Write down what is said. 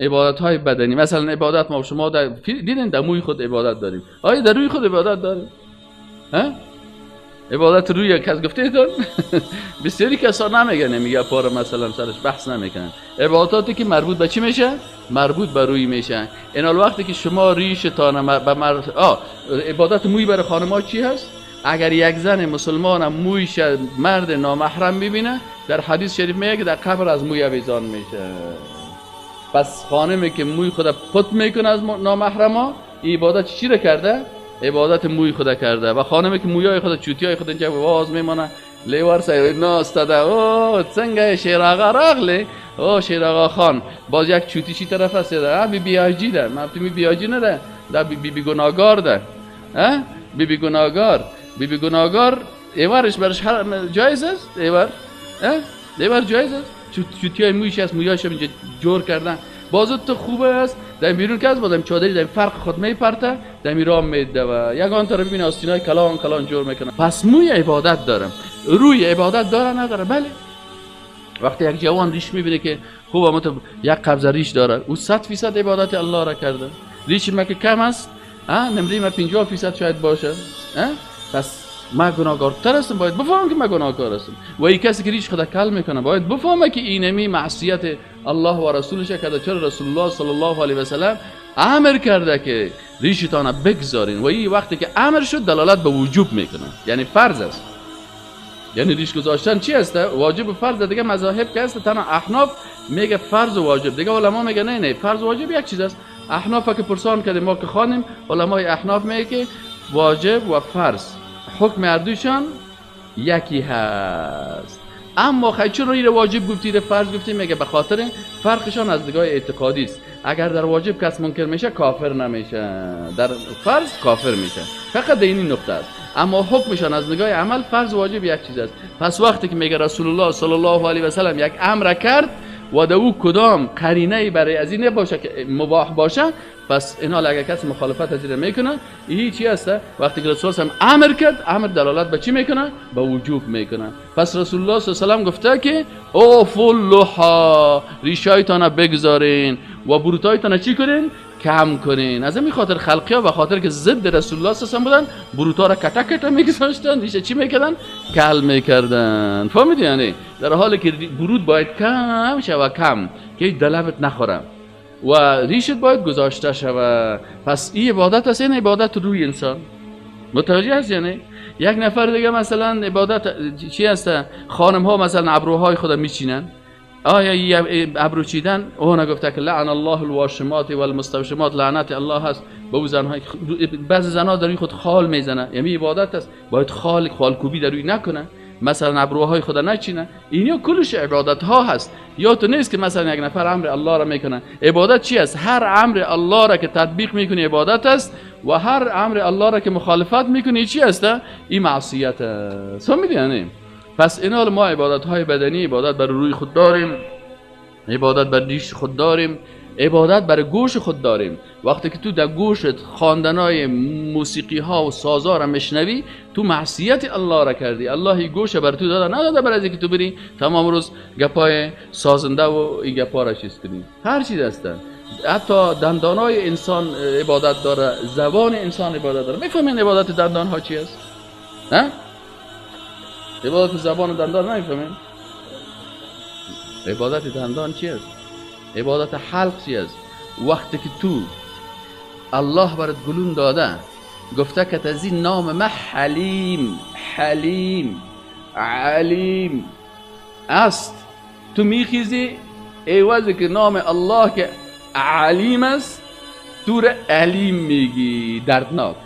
عبادت های بدنی، مثلا عبادت ما شما در دیدین در موی خود عبادت داریم. آیا در روی خود عبادت داریم؟ ها؟ عبادت روی کس گفته ایتون؟ بسیاری کسا نمیگن، میگه پاره مثلا سرش بحث نمیکنن. عباداتی که مربوط به چی میشه؟ مربوط به روی میشه. این وقتی که شما ریشتان به عبادت موی برای خانم‌ها چی هست؟ اگر یک زن مسلمان مویش مرد نامحرم میبینه، در حدیث شریف میگه که در قبر از موی آویزان میشه. پس خانمی که موی خود پت میکنه از نامحرما، عبادت چی را کرده؟ عبادت موی خود کرده. و خانمی که مویای خود چوتیای خود اینجا واز میمانه، لیور سای ناسته ده، او څنګه شیر آقا راغلی، او شیر آقا خان، باز یک چوتی چی طرف است ده، بی بی آجی ده، من بی بی آجی نه ده، ده بی بی گناهگار ده، ها بی بی گناهگار، بی بی گناهگار ایوارش برش جایز است، ایوار، ها ایوار جایز است. چوتیای مویش است، مویاش اینجا جور کردن، باز تو خوبه است. در بیرون که از بازم چادری در فرق خود میپرته، در میرام میده و یگان تا رو ببینه آستینای کلان کلان جور میکنه. پس موی عبادت داره، روی عبادت داره نداره؟ بله. وقتی یک جوان ریش میبینه که خوب اما تو یک قبضه ریش داره، او 100% عبادت الله را کرده. ریش ما که کم است، نمره ما 50% شاید باشه، پس ما گناهکارتر هستم، باید بفهمم که ما گناهکار هستم. و این کسی که ریش خود کل میکنه باید بفهمه که اینمی معصیت الله و رسولش کرده. چرا رسول الله صلی الله علیه و سلم امر کرده که ریشتان بگذارین، و این وقتی که امر شد دلالت به وجوب میکنه، یعنی فرض است. یعنی ریش گذاشتن چی است؟ واجب و فرض. دیگه مذاهب که است تنها احناف میگه فرض و واجب، دیگه علما میگه نه نه فرض و واجب یک چیز است. احناف که پرسان کردیم ما که خوانیم، علمای احناف میگه که واجب و فرض حکم اردوشان یکی هست. اما خیلی چرا این واجب گفتی رو فرض گفتی؟ میگه به خاطر فرقشان از نگاه اعتقادی است. اگر در واجب کس منکر میشه کافر نمیشه، در فرض کافر میشه، فقط این نقطه است. اما حکمشان از نگاه عمل فرض واجب یک چیز است. پس وقتی که میگه رسول الله صلی الله علیه و سلم یک امر کرد و در او کدام قرینه برای از این باشه که مباح باشه، پس اینا اگر کسی مخالفت از این میکنه، این چی هست؟ وقتی که رسول الله امر کرد، امر دلالت به چی میکنه؟ به وجوب میکنه. پس رسول الله صلی الله علیه و سلم گفته که اعفوا اللحی، ریشایتان بگذارین و بروتایتان چی کنین؟ کم کنین. از همین خاطر خلقی ها به خاطر که ضد رسول الله صلی الله علیه و سلم بودن، بروتا را کتا کتا میگذاشتن، ریشه چی میکردن؟ کل میکردن. فهمیدی؟ یعنی در حالی که برود باید کم شوه، کم که دلبت نخوره و ریشت باید گذاشته شوه. پس این عبادت است، این عبادت روی انسان. متوجه هست؟ یعنی یک نفر دیگه مثلا عبادت چی هست؟ خانم ها مثلا ابروهای خود میچینن. آیا ابرو چیدن؟ او نگفته که لعن الله الواشمات والمستوشمات، لعنت الله هست به او زنهای. بعض زنها در روی خود خال میزنه، یعنی عبادت است، باید خال خالکوبی در روی نکنه، مثلا ابروهای خود نچینه. اینا کلش عبادت ها هست. یا تو نیست که مثلا یک نفر امر الله را میکنه. عبادت چی است؟ هر امر الله را که تطبیق میکنی عبادت است، و هر امر الله را که مخالفت میکنی چی است؟ این معصیت است. فهمیدی؟ پس اینا ما عبادت های بدنی، عبادت بر روی خود داریم، عبادت بر ریش خود داریم، عبادت بر گوش خود داریم. وقتی که تو در گوشت خواندنای موسیقی ها و سازا را میشنوی، تو معصیت الله را کردی. الله گوش بر تو داده نداده برای اینکه تو بری تمام روز گپای سازنده و این گپا را چیز کنی. هر چیز هست. حتی دندانای انسان عبادت داره، زبان انسان عبادت داره. میفهمین عبادت دندان ها چی است؟ ها؟ عبادت زبان و دندان نمیفهمین؟ عبادت دندان چی است؟ عبادت حلق چی است؟ وقتی که تو الله برات گلون داده، گفته که از این نام ما حلیم، حلیم، علیم است، تو میخیزی عوضی که نام الله که علیم است تو را علیم میگی. دردناک.